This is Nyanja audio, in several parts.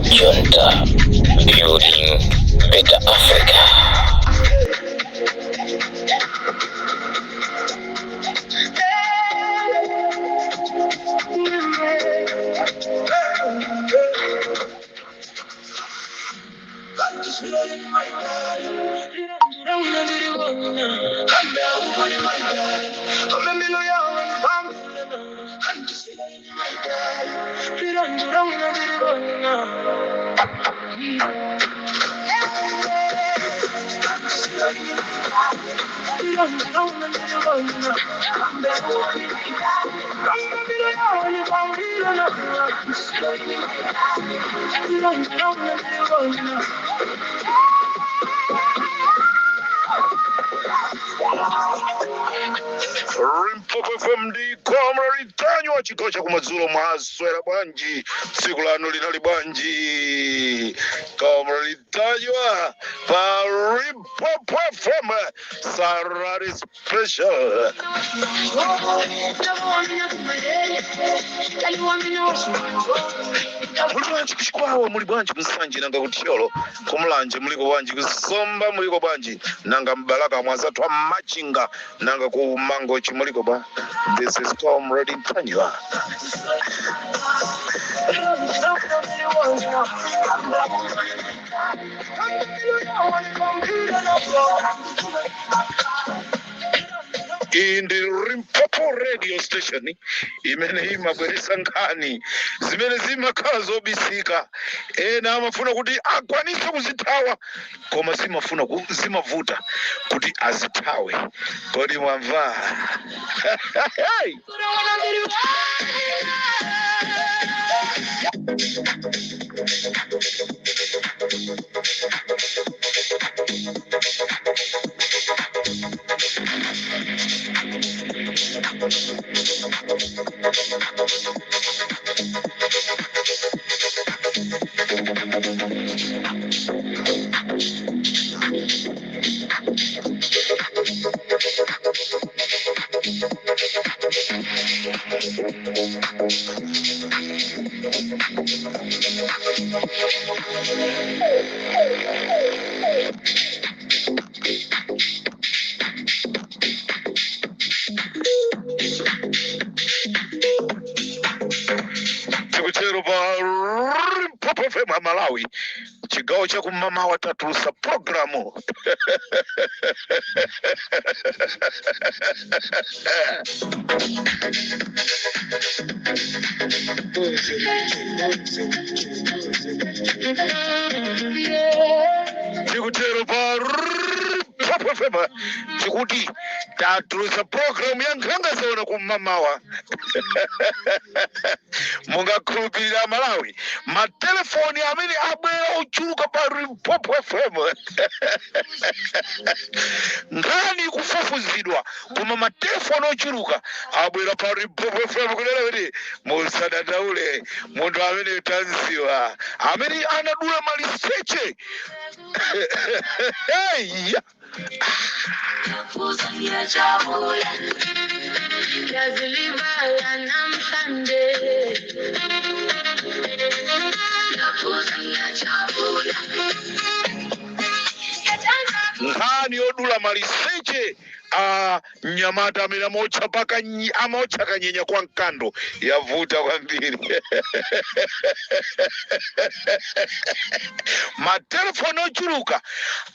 Junta, building better Africa. Limpopo FM ndi Comrade Ntanyiwa, chigawo cha kumadzulo. Mwaswera bwanji? Tsiku lanu linali bwanji? Comrade Ntanyiwa pa Limpopo FM, Saturday special. Muli bwanji kuchikwawa? Muli bwanji kunsanje? Nanga kuthyolo, kumulanje muliko bwanji? Kuzomba muliko bwanji? Nanga mbalaka mwazathu amachinga? Nanga ku Mangochi muliko bwa? This is Comrade Ntanyiwa. Iyi ndi Limpopo radio station imene imabweresa nkhani zimene zimakhala zobisika. Ena amafuna kuti akwanise kuzithawa, koma zimavuta kuti azithawe. Kodi mwamva? Hey! Tikutero pa Limpopo FM ya Malawi, chigawo cha kumamawa, tatulusa programu. Tikutero pa Limpopo FM, tikuti tatulusa programu ya nkhanga zaona kumamawa. Mungakhulupirira, Malawi, matelefoni amene abwera ochuluka pa Limpopo FM? Nkhani kufufuzidwa, koma matelefoni ochuluka abwera pa Limpopo FM kunena kuti musadandaule, munthu amene tanziwa amene anadula maliseche. Hey! Ngiyajabula, ngiyazilibala namhlanje. Ngiyaphuza, ngiyajabula. Nkhani yodula maliseche a mnyamata amene amaotcha paka amaotcha kanyenya kwa mkando yavuta kwambiri. Matelefoni ochuluka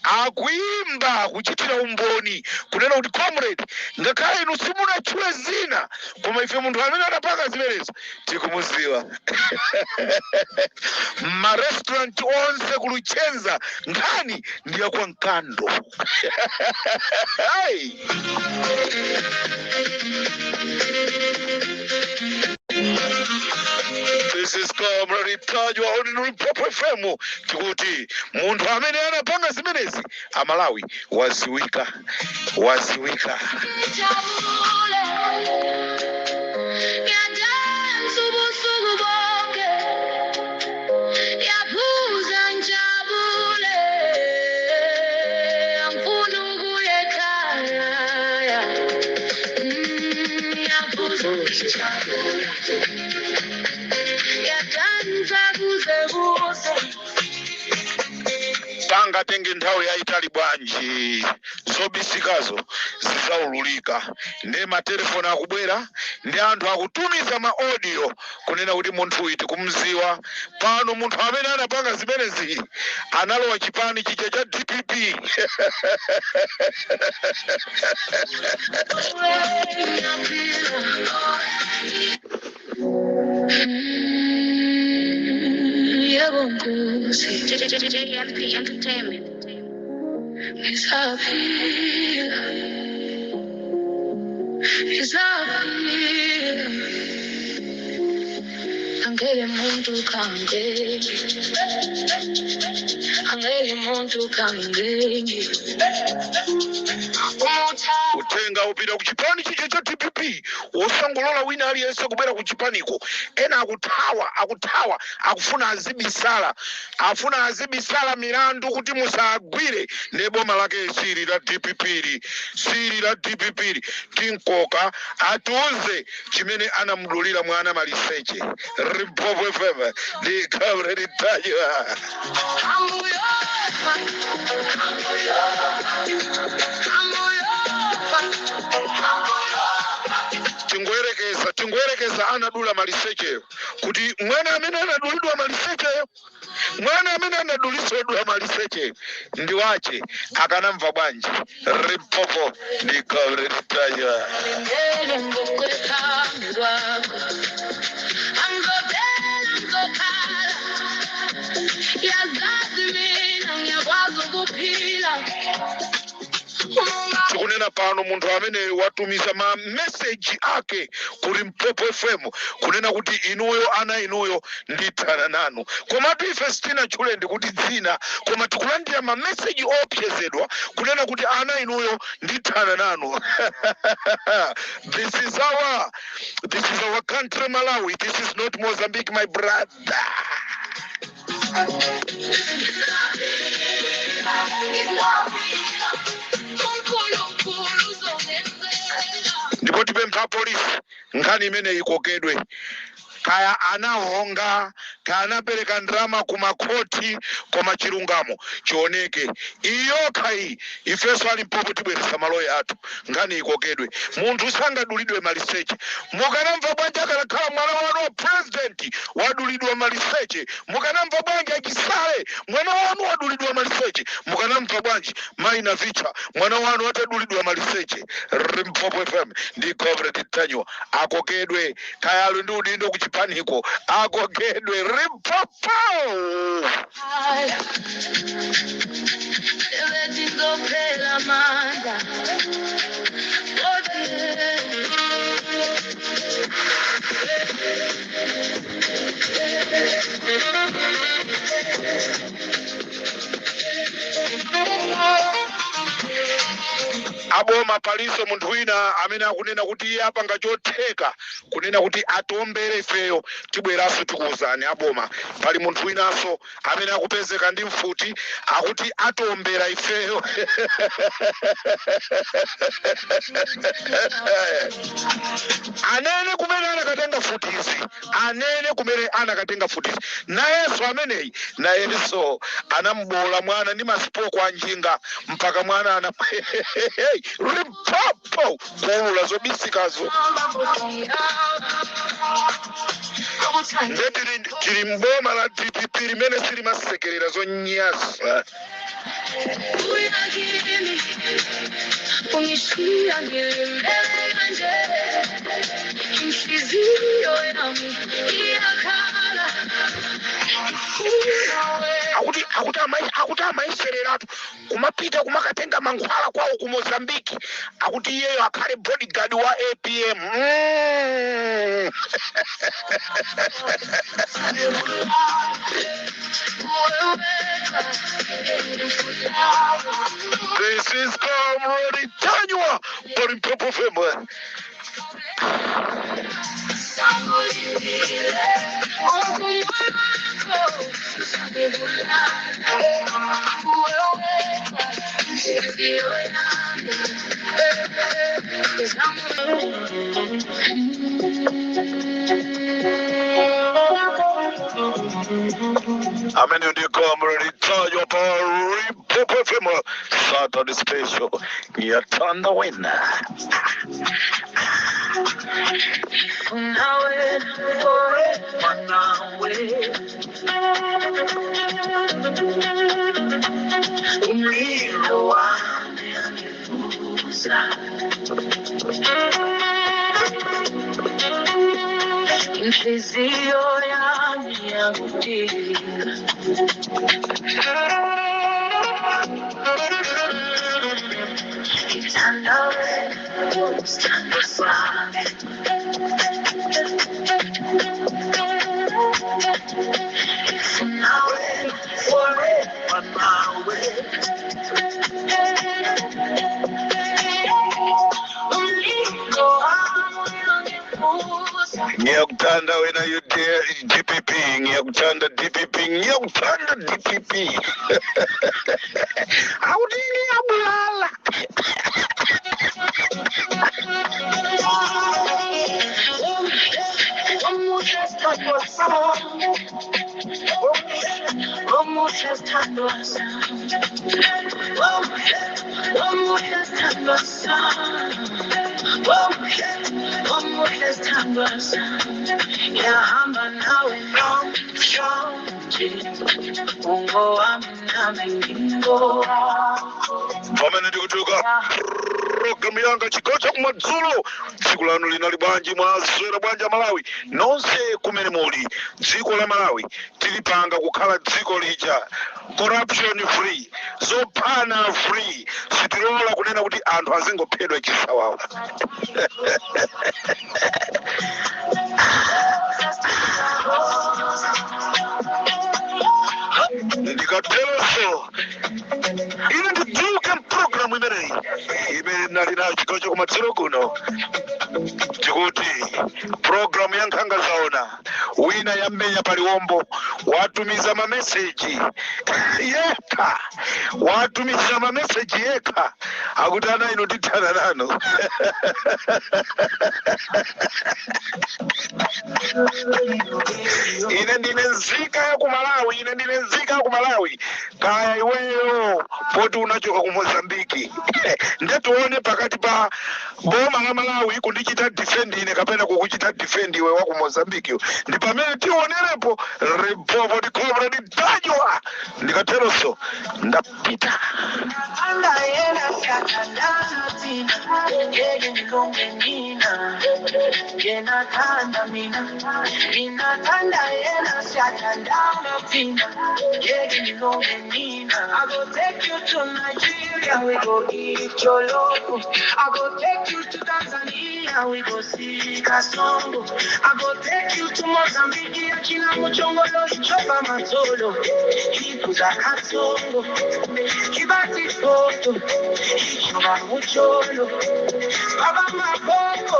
akuimba kuchitira umboni kunena kuti, "Comrade, ngakhale inu simunatchule zina, koma ife munthu amene adapanga zimenezo tikumuziwa." Marestaurant onse kuluchenza, nkhani ndiya kwa mkando. Hey! This is Comrade Ntanyiwa on Limpopo FM. Tikuti munthu amene anapanga zimenezi, Amalawi, waziwika, waziwika. Ngijabule, ngiyadansa ubusuku bonke. Ngiyaphuza ngijabule, angifuni ukuya ekhaya. Ngiyaphuza ngijabule. Yadanza kuze kuse. Pangatenge nthawi yayitali bwanji, zobisikazo zizaululika. Ndi matelefoni akubwera, ndi anthu akutumiza ma audio kunena kuti munthu uyu tikumziwa. Pano munthu amene anapanga zimenezi analowa chipani chija cha DPP. Yebo Nkosi. JMP Entertainment. Ngisaphila, ngisaphila. Angeke muntu kangeni, angeke muntu kangeni. Uthenga upita ku chipani chija cha DPP, wosangolola wina aliyense kubwera ku chipaniko. Ena akuthawa, akuthawa, akufuna azibisala, afuna azibisala milandu kuti musagwire. Ndi boma lake sili la DPP li, sili la DPP li. Tinkoka atiuze chimene anamudulira mwana maliseche. Limpopo FM ndi Comrade Ntanyiwa. Ambuyofa, ambuyofa, Tingoyerekeza, tingoyerekeza anadula malisecheyo kuti mwana amene anadulidwa malisecheyo, mwana amene anadulisidwa malisecheyo ndi wache, akanamva bwanji? Limpopo ndi Comrade Ntanyiwa. Ngilele ngokwephambi kwakho. Angizodela, ngizokhala. Yazazi mina ngiyakwazi ukuphila. Uma Tikunena pano munthu amene watumiza ma message ake ku Limpopo FM kunena kuti inuyo ana inuyo ndithana nanu, komatu ife sitinatchule ndikuti dzina, koma tikulandira ma message opyezedwa kunena kuti ana inuyo ndithana nanu. This is our country, Malawi. This is not Mozambique, my brother. uNkulunkulu uzongenzela. Ndipo tipempha polisi nkhani imene ikokedwe, kaya anahonga, kaya anapereka ndalama ku makhoti, koma chilungamo chioneke. Iyokha iyi ifenso a Limpopo tibweresa maloya athu, nkhani ikokedwe. Munthu sangadulidwe maliseche. Mukanamva bwanji akanakhala mwana wanu wa president wadulidwa maliseche? Mukanamva bwanji achisale mwana wanu wadulidwa maliseche? Mukanamva bwanji mayi Navicha mwana wanu atadulidwa maliseche? Limpopo FM ndi Comrade Ntanyiwa. Akokedwe, kaya ali ndi udindo kuchipaniko, akokedwe. Limpopo. Hala, sebethi ngizophela amandla. Kodwa Aboma, palinso munthu wina amene akunena kuti iye apanga chotheka kunena kuti atombere ifeyo. Tibweranso tikuwuzani aboma, pali munthu winanso amene akupezeka ndi mfuti, akuti atombera ifeyo. Anene kumene anakatenga futizi, anene kumene anakatenga futizi. Nayenso ameneyi, nayenso anamubola mwana ndi masipoko a njinga mpaka mwana ana. Limpopo kuulula zobisikazo. Nde tili mboma la DPP limene silimasekerera zonyasa. Uyakimi ungishiya ngilimele kanje, inhliziyo yami iyakhala ifuna wena. Akuti amayesereratu kumapita kumakatenga mankhwala kwawo ku Mozambiki, akuti iyeyo akhale bodyguard wa APM. This is Comrade Ntanyiwa pa Limpopo FM. Amene ndi Comrade Ntanyiwa pa Limpopo FM, Saturday Special Ngiyathanda Wena. Nawe, nawe, umlilo wami uyangivusa. Inhliziyo yami iyakudinga. Ngithanda wena, sithando sami. Ngifuna wena, forever nawe. Umlilo wami uyangivusa. Ngiyakuthanda wena DPP, ngiyakuthanda DPP, ngiyakuthanda DPP. Awuthi ngiyabulala. Omuhle sithandwa sami. Omuhle sithandwa sami. Omuhle sithandwa sami. Omuhle sithandwa sami. Ngiyahamba nawe namhlanje. Ungowami nami ngingowakho. Pamene ndikutuka programu yanga chigawo cha kumadzulo, tsiku lanu linali bwanji? Mwaswera bwanji Malawi nonse kumene muli? Dziko la Malawi tilipanga kukhala dziko lija corruption free, zophana free. Sitilola kunena kuti anthu azingophedwa chisawawa. Ndikateronso ine ndidzuke mpulogalamu imeneyi imene nali nayo chigawo chakumadzulo kuno, tikuti pulogalamu ya Nkhanga Zaona. Wina yammenya paliwombo, watumiza mameseji yekha, watumiza mameseji yekha, akuti ana inu ndithana nanu. Ine ndine nzika ya ku Malawi, ine ndine nzika ya ku Malawi. Kaya iweyo poti unachoka ku Mozambiki, nde tione pakati pa boma la Malawi kundichita defend ine kapena kukuchita defend iwe wa ku Mozambiki, ndi pamene tionerepo. Limpopo ndi Comrade Ntanyiwa. Ndikateronso ndapita. Anga yena siyathandana thina, ngeke ngilunge nina. Yena thanda mina, mina thanda yena, siyathandana thina, ngeke ngilunge nina. I go take you to Nigeria, we go eat jollof. I go take you to Tanzania, we go see Kasongo. I go take you to Mozambique, Achina Muchongolo, Ichoba Matsolo, Ikuza Kasongo, Kibati Poto, Ichoba Mucholo, Baba Maboko,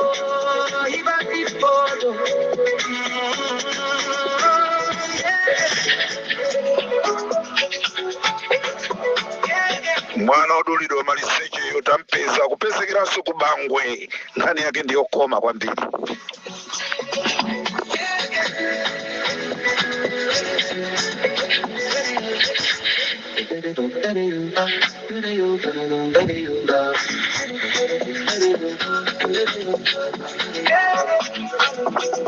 Ibati Poto. Yeah, yeah, yeah. Mwana odulidwa maliseche tampeza, kupezekeranso ku Bangwe. Nkhani yake ndiyokoma kwambiri.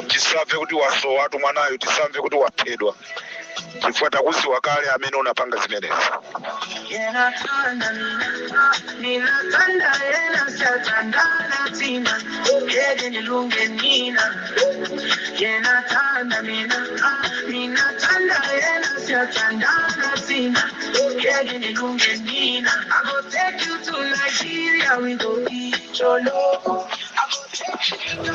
Tisamve kuti wasowatu mwanayo, tisamve kuti waphedwa, chifukwa takuziwa kale amene unapanga zimenezi. Yena thanda mina, mina thanda yena, siyathandana thina, ngeke ngilunge nina. Yena thanda mina, mina thanda yena, siyathandana thina, ngeke ngilunge nina. I go take you to Nigeria, we go eat jollof. I go take you to